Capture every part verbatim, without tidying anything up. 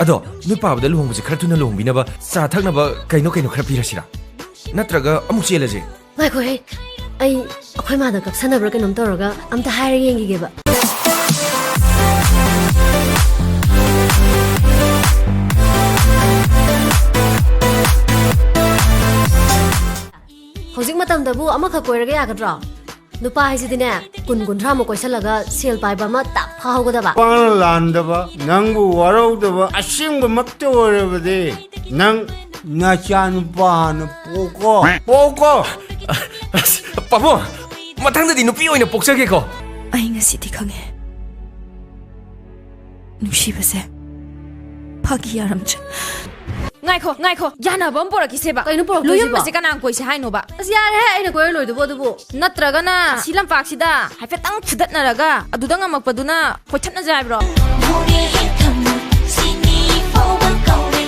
ꯑꯗꯣ, ꯅꯣꯏ ꯄꯥꯕꯗ ꯂꯨꯍꯣꯡꯕꯁꯦ ꯈꯔ ꯊꯨꯅ ꯂꯨꯍꯣꯡꯕꯤꯅꯕ ꯆꯥ ꯊꯛꯅꯕ ꯀꯩꯅꯣ ꯀꯩꯅꯣ ꯈꯔ ꯄꯤꯔꯁꯤꯔꯥ? ꯅꯠꯇ꯭ꯔꯒ ꯑꯃꯨꯛ ꯆꯦꯜꯂꯁꯦ? ꯉꯥꯏꯈꯣꯍꯦ, ꯑꯩ ꯑꯩꯈꯣꯏ ꯃꯥꯗ ꯀꯞꯁꯟꯅꯕ꯭ꯔꯥ ꯀꯩꯅꯣꯝ ꯇꯧꯔꯒ ꯑꯝꯇ ꯍꯥꯏꯔ ꯌꯦꯡꯈꯤꯒꯦꯕ꯫ ꯍꯧꯖꯤꯛ ꯃꯇꯝꯗꯕꯨ ꯑꯃꯈꯛ ꯀꯣꯏꯔꯒ ꯌꯥꯒꯗ꯭ꯔꯣ? ꯅꯨꯄꯥ ꯍꯥꯏꯁꯤꯗꯤꯅꯦ, ꯀꯨꯟ ꯀꯨꯟꯊ꯭ꯔꯥꯃꯨꯛ ꯀꯣꯏꯁꯜꯂꯒ ꯁꯦꯜ ꯄꯥꯏꯕ ꯑꯃ ꯇꯞ ꯐꯥꯍꯧꯒꯗꯕ꯫ ꯅꯨꯄꯥꯅ ꯂꯥꯟꯗꯕ, ꯅꯪꯕꯨ ꯋꯥꯔꯧꯗꯕ ꯑꯁꯦꯡꯕꯃꯛꯇ ꯑꯣꯏꯔꯕꯗꯤ ꯅꯪ ꯅꯆꯥꯅꯨꯄꯥ ꯍꯥꯟꯅ ꯄꯣꯛꯀꯣ꯫ ꯄꯣꯛꯀꯣ꯫ ꯑꯁ, ꯄꯥꯕꯨꯡ, ꯃꯊꯪꯗꯗꯤ ꯅꯨꯄꯤ ꯑꯣꯏꯅ ꯄꯣꯛꯆꯒꯦꯀꯣ꯫ ꯑꯩ ꯉꯁꯤꯗꯤ ꯈꯪꯉꯦ, ꯅꯨꯡꯁꯤꯕꯁꯦ ꯐꯥꯒꯤ ꯌꯥꯔꯝꯗ꯭ꯔꯦ꯫ ꯉꯥꯏꯈꯣ, ꯉꯥꯏꯈꯣ, ꯌꯥꯅꯕ ꯑꯃ ꯄꯨꯔꯛꯈꯤꯁꯦꯕ꯫ ꯀꯩꯅꯣ ꯄꯨꯔꯛꯇꯣꯏꯁꯤꯕꯣ? ꯂꯨꯌꯣꯟꯕꯁꯦ ꯀꯅꯥꯅ ꯀꯣꯏꯁꯦ ꯍꯥꯏꯅꯣꯕ? ꯑꯁ, ꯌꯥꯔꯦꯍꯦ, ꯑꯩꯅ ꯀꯣꯏꯔ ꯂꯣꯏꯗꯨꯕꯣ ꯑꯗꯨꯕꯨ꯫ ꯅꯠꯇ꯭ꯔꯒꯅ ꯑꯁꯤ ꯂꯝꯄꯥꯛꯁꯤꯗ ꯍꯥꯏꯐꯦꯠꯇꯪ ꯐꯨꯗꯠꯅꯔꯒ ꯑꯗꯨꯗ ꯉꯝꯃꯛꯄꯗꯨꯅ ꯀꯣꯏꯊꯠꯅꯁꯦ ꯍꯥꯏꯕ꯭ꯔꯣ? ꯃꯧꯅꯦ ꯍꯦꯛ ꯊꯝꯃꯣ, ꯁꯤꯅꯤ ꯐꯥꯎꯕ ꯀꯧꯔꯦ꯫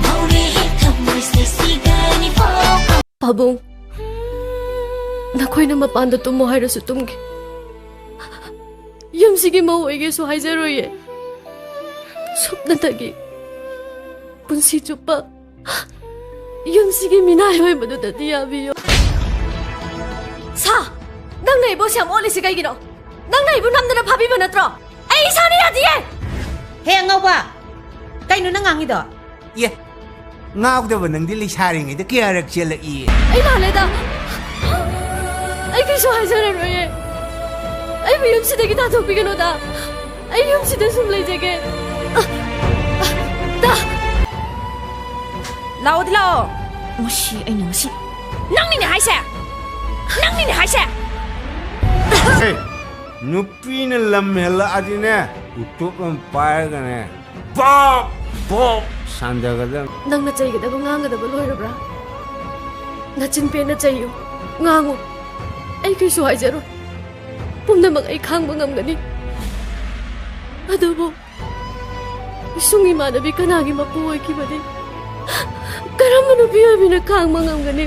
ꯃꯧꯅꯦ ꯍꯦꯛ ꯊꯝꯃꯣ, ꯁꯤꯁꯤꯒꯅꯤ ꯐꯥꯎ ꯀꯧꯔꯦ꯫ ꯄꯥꯕꯨꯡ, ꯅꯈꯣꯏꯅ ꯃꯄꯥꯟꯗ ꯇꯨꯝꯃꯣ ꯍꯥꯏꯔꯁꯨ ꯇꯨꯝꯒꯦ꯫ ꯌꯨꯝꯁꯤꯒꯤ ꯃꯧ ꯑꯣꯏꯒꯦꯁꯨ ꯍꯥꯏꯖꯔꯣꯏꯌꯦ꯫ ꯁꯨꯞꯅꯇꯒꯤ ꯄꯨꯟꯁꯤ ꯆꯨꯞꯄ ꯌꯨꯝꯁꯤꯒꯤ ꯃꯤꯅꯥꯏ ꯑꯣꯏꯕꯗꯨꯗꯗꯤ ꯌꯥꯕꯤꯌꯨ꯫ ꯁꯥ! ꯅꯪꯅ ꯑꯩꯕꯨ ꯑꯁꯨꯛ ꯌꯥꯝ ꯑꯣꯠꯂꯤꯁꯤ ꯀꯩꯒꯤꯅꯣ? ꯅꯪꯅ ꯑꯩꯕꯨ ꯅꯝꯗꯅ ꯐꯥꯕꯤꯕ ꯅꯠꯇ꯭ꯔꯣ? ꯑꯩ ꯏꯁꯥꯅ ꯌꯥꯗꯤꯌꯦ! ꯍꯦ ꯑꯉꯧꯕ! ꯀꯩꯅꯣ ꯅꯪ ꯉꯥꯡꯉꯤꯗꯣ? ꯑꯦ, ꯉꯥꯎꯗꯕ ꯅꯪꯗꯤ ꯂꯩꯁꯥꯔꯤꯉꯩꯗ ꯀꯌꯥꯔꯛ ꯆꯦꯜꯂꯛꯏ? ꯑꯩ ꯂꯥꯜꯂꯦꯗ꯫ ꯑꯩ ꯀꯩꯁꯨ ꯍꯥꯏꯖꯔꯔꯣꯏꯌꯦ꯫ ꯑꯩꯕꯨ ꯌꯨꯝꯁꯤꯗꯒꯤ ꯇꯥꯟꯊꯣꯛꯄꯤꯒꯅꯨꯗ꯫ ꯑꯩ ꯌꯨꯝꯁꯤꯗ ꯁꯨꯝ ꯂꯩꯖꯒꯦ꯫ ꯗꯥ! ꯂꯥꯛꯑꯣꯗꯤ ꯂꯥꯛꯑꯣ꯫ ꯃꯁꯤ ꯑꯩꯅ ꯉꯁꯤ ꯅꯪꯅꯤꯅꯦ ꯍꯥꯏꯁꯦ! ꯅꯪꯅꯤꯅꯦ ꯍꯥꯏꯁꯦ! ꯍꯦ, ꯅꯨꯄꯤꯅ ꯂꯝ ꯍꯦꯜꯂꯛꯑꯗꯤꯅꯦ, ꯎꯇꯣꯞ ꯑꯃ ꯄꯥꯏꯔꯒꯅꯦ, ꯕꯣꯞ! ꯕꯣꯞ! ꯁꯥꯟꯗꯒꯗꯕ꯫ ꯅꯪꯅ ꯆꯩꯒꯗꯕ ꯉꯥꯡꯒꯗꯕ ꯂꯣꯏꯔꯕ꯭ꯔꯥ? ꯅꯆꯤꯟ ꯄꯦꯟꯅ ꯆꯩꯌꯨ, ꯉꯥꯡꯉꯨ꯫ ꯑꯩ ꯀꯩꯁꯨ ꯍꯥꯏꯖꯔꯣꯏ꯫ ꯄꯨꯝꯅꯃꯛ ꯑꯩ ꯈꯥꯡꯕ ꯉꯝꯒꯅꯤ꯫ ꯑꯗꯨꯕꯨ ꯏꯁꯨꯡ ꯏꯃꯥꯟꯅꯕꯤ ꯀꯅꯥꯒꯤ ꯃꯄꯨ ꯑꯣꯏꯈꯤꯕꯅꯤ? ꯀꯔꯝꯕ ꯅꯨꯄꯤ ꯑꯣꯏꯕꯤꯅ ꯈꯥꯡꯕ ꯉꯝꯒꯅꯤ?